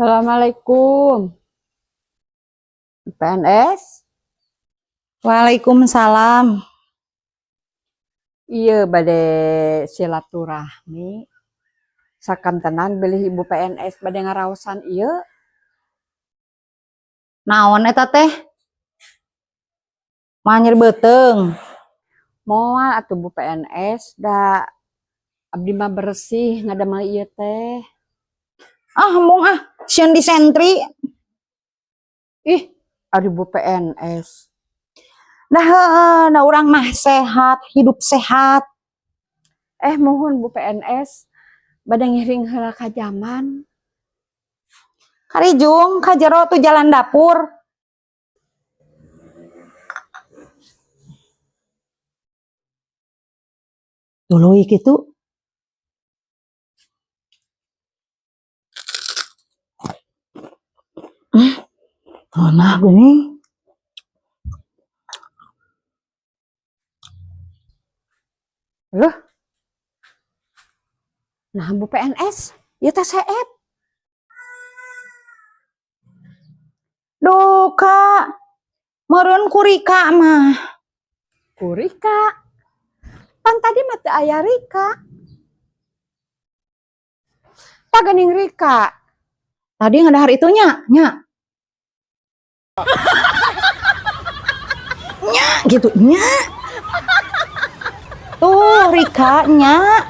Assalamualaikum. PNS? Waalaikumsalam. Iya, bade silaturahmi. Sakantenan bilih Ibu PNS bade ngaraosan ieu. Naon eta teh? Moal nyeri beuteung. Moal atuh Bu PNS, da abdi mah bersih ngadamel ieu teh. Ah, embung ah, sieun disentri. Ih, ari Bu PNS. Dah heueuh, da urang mah sehat, hidup sehat. Muhun Bu PNS, bade ngiring heula ka jamban. Karijung ka jero tuh jalan dapur. Tuluy kitu. Ngeunah geuning. Loh. Nah, Bu PNS, ieu teh seep. Duh, Kak. Meureun ku Rika mah. Ku Rika. Pan tadi mah teu aya Rika. Tah geuning Rika. Tadi ngadahar itu nya, nya. Nya gitu, nya. Tuh Rika nya.